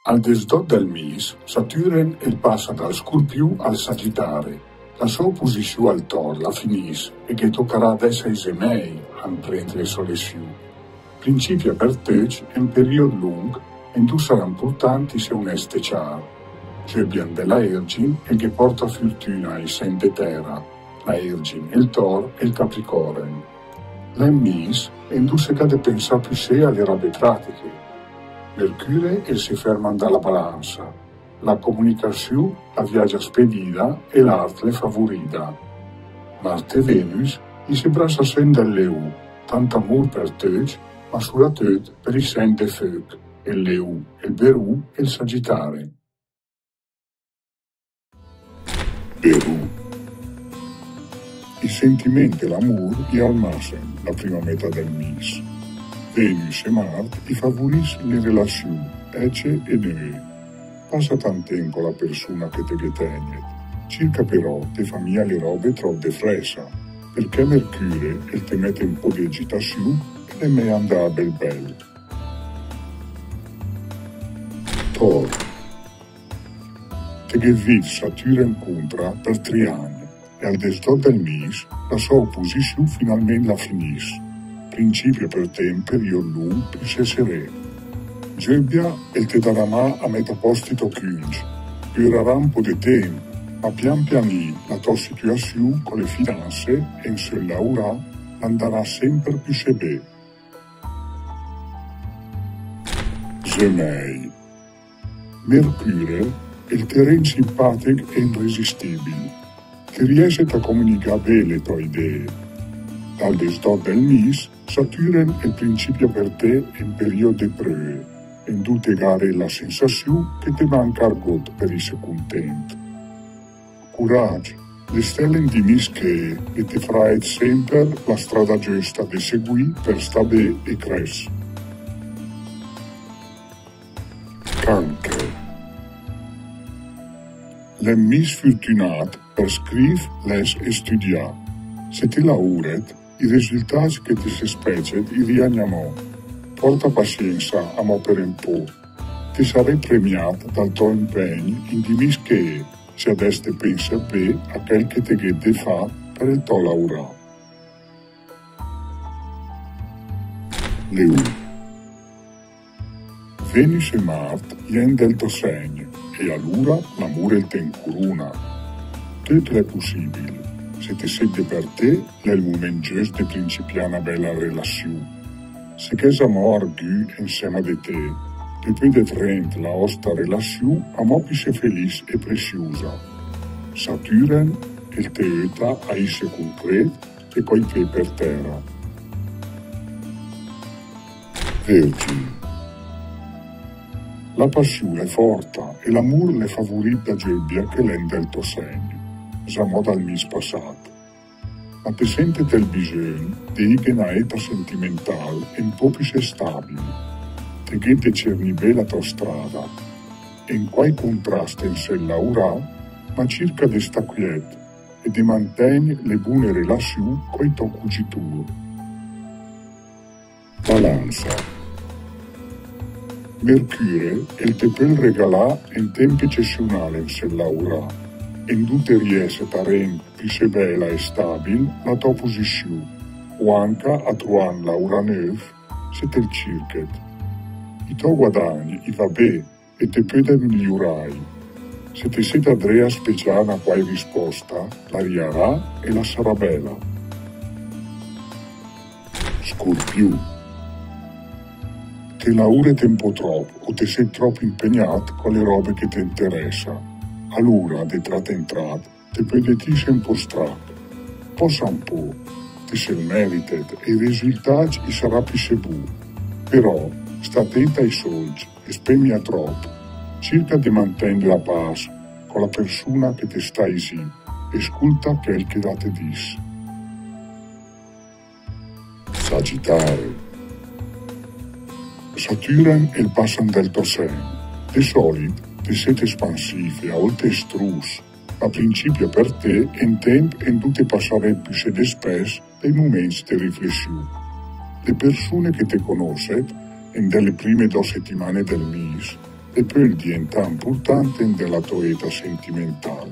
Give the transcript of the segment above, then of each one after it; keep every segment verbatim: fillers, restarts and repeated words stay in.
Al desdòt del mis, Satüren el passa dal Scurpiù al Sagitare. La sò oposisiù al Tor la finìs e ghe tocarà adès ai Zemèi a imprendre le sò lesiù. Principia per töcc en period lungh, endù sarà impuartant issé onèst e ciar. Giöbia en de la Ergin el ghe porta furtüna ai segn de tèra, la Ergin, el Tor e el Capricoren. L'è en mis endù se gh'à de pensà püssé a le robe pratiche. Mercüre el se ferma en de la Balansa. La comunicasiù la viagia spedida e l'art l'è favurida. Mart e Venus i se brassa sö en del Leù, tant amur per töcc, ma suratöt per i segn de föch, el Leù, el Berù e el Sagitare. Berù. I sentimèncc e l'amur i è al massem la prima metà del mis. Venus e Mart i favurìs le relasiù, Ece e Nöe. Passa tant temp co la persuna che te ghe tegnet. Circa però de fà mia le robe tròp de frèssa, perchè Mercüre el te mèt en pó de agitasiù e l'è mèi andà a bèl bèl. Tor. Te ghe vìt Satüren cuntra per tri agn, e al desdòt del mis la sò oposisiù finalmènt la finìs. Principia per te en period lungh püssé seré. Giöbia el te darà mà a mèt a pòst i tò cüncc. Ghe ölerà en pó de temp, ma pian pianì la tò situasiù co le finanse e en sö 'l laurà l'andarà semper püssé bé. Zemèi. Mercüre el te rend simpàtech e iresistibil. Te rièsset a comunicà bé le tò idee. Dal desdòt del mis, Satüren el principia per te en period de pröe, endù te gh'aret la sensasiù che te manca argót per isse cuntent. Curagg, le stèle en di mis che e te fraet semper la strada giösta de seguì per stà bé e crèss. Cancher. L'è en mis furtünat per scrìv, lès e stüdià. Se te lauret, i resultacc che te se spècet i rìa gnamò. Porta pasiensa amò per en pó. Te saret premiat dal tò impègn en di mis che, se adès te penset bé a chèl che te gh'ét de fà per el tò laurà. Leù. Venus e Mart i è en del tò sègn, e alura l'amur el te incuruna. Töt l'è pussibil. Se te sét de per te, l'è el momènt giöst de principià na bèla relasiù. Se gh'ès amò argü ensèma de te, te pödet rend la òsta relasiù amò püssé felìs e presiusa. Satüren el te öta a isse cuncret e coi pé per tèra. Vergin. La passiù l'è fòrta e l'amur l'è favurìt da Giöbia che l'è en del tò sègn, zamò dal mis passat. Ma te sèntet el bisògn de ìga en na éta sentimental en pó püssé stabil. Te gh'ét de cernì bé la tò strada. En quai cuntrast en sö 'l laurà, ma circa de stà quièt e de mantègn le bune relasiù coi tò cugitur. Balansa. Mercüre el te pöl regalà en temp ecesiunal en sö 'l laurà, endù te rièsset a rend püssé bèla e stabil la tò pusisiù, o anca a truà en laurà növ, se te 'l circhet. I tò guadagn i va bé, e te pödet migliurai. Se te sét adré a specià na quai rispòsta, la riarà e la sarà bèla. Scorpiù. Te lauret en pó tròp o te sét tròp impegnat co le robe che te interèsa. Alura, de trat en trat, te pödet isse en pó strach. Posa en pó, te se 'l mèritet e i risultacc i sarà püssé bu. Però, sta atent ai sólcc e spènd mia tròp. Circa de mantègn la pas co la persuna che te sta isì e sculta chèl che la te dis. Sagitare. Satüren el passa en del tò sègn. De sòlit, te sét espansìv e a ólte strus, ma principia per te en temp endù te passaret püssé de spès dei momèncc de riflessiù. Le persune che te conósset, en de le prime dò setimane del mis, e pöl dientà impurtant en de la tò éta sentimental.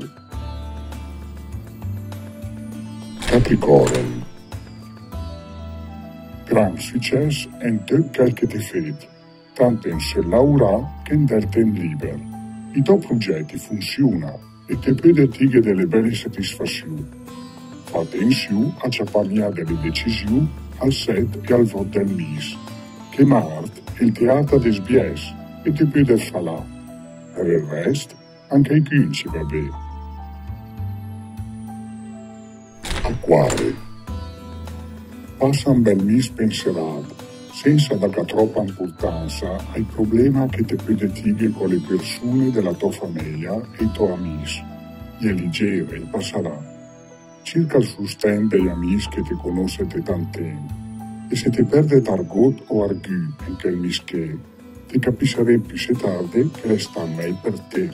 Capricorn. Gran sücès en töt chèl che te fét, tant en sö 'l laurà che en del tèmp liber. I tò prugèt i funsiuna e te pödet ìghe de le bèle sodisfasiù. Fa atensiù a ciapà mia de le decisiù al sèt e al vòt del mis, che Mart el te arda de sbiès e te pödet falà. Per el rèst, anche ai cünci va bé. Acquare. Passa un bèl mis spenseràt, sensa dagà tròpa impurtansa ai problema che te pödet ìghe co le persune de la tò famèia e i tò amis. Iè ligére, pasarà. Sirca el sustègn dei amis che te conòset de tant tèmp. E se te pèrdet argót o argü en chèl mis ché, te capissarét püssé tarde che l'è stacc mèi per té.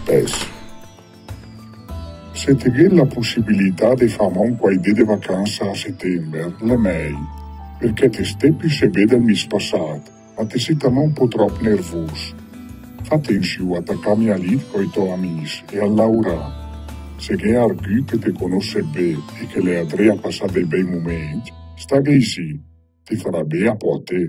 Pès. Se te ghét la pussibilità de fà amò un quai dé de vacansa a setèmber, l'è mèi, perchè te stét püssé bé del mis pasàt, ma te sét amò un pó tròp nervùs. Fa atensiù a tacà mia a lit coi tò amis e a laurà. Se gh'è argü che te conòset bé e che l'è adré a pasà dei bèi momèncc, staghe isé, te farà bé apò a té.